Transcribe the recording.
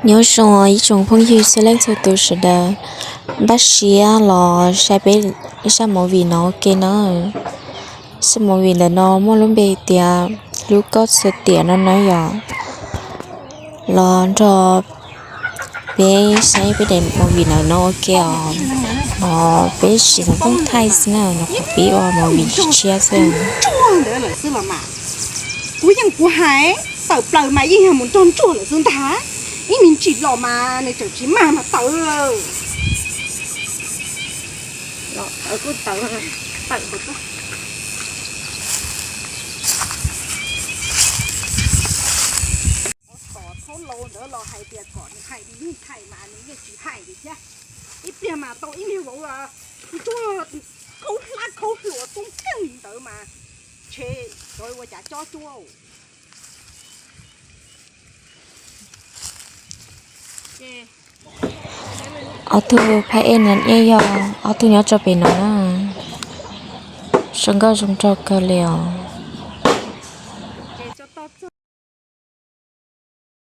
Nyob zoo ib tsoom phooj ywg txhua leej txhua tus sawv daws, npaj siab los saib peb zaj movie no ua ke na. Zaj movie ntawm no muaj lub npe tias Hlub Koj Txhua Tiam no na yom. Los nrog peb saib peb daim movie ntawm no ua ke os. No peb tsis txhob poob thaij xwb na, no qhov pib ua movie tshiab xwb. Kuv yeej kuv hais tawm plaws mas yeej yog mus nrog ntsuag lawm xwb ntag. Ib me ntsis los mas nws tseem tsis mag mas tawm. Tawm kuj tawm, tawm. Kom thaub laus ntawd los hais tias kom nws hais nws yeej hais mas nws yeej tsis hais li thiab. Ib pliag mas tau ib niag vauv ntsuag khaub hlab khaub hluas toob keej ntawd mas ntshe ua cas cob cuab. Ob tug phab ej niam ej yog ob tug nyob rau pem no na. Zoo nkauj zoo nraug kawg li os.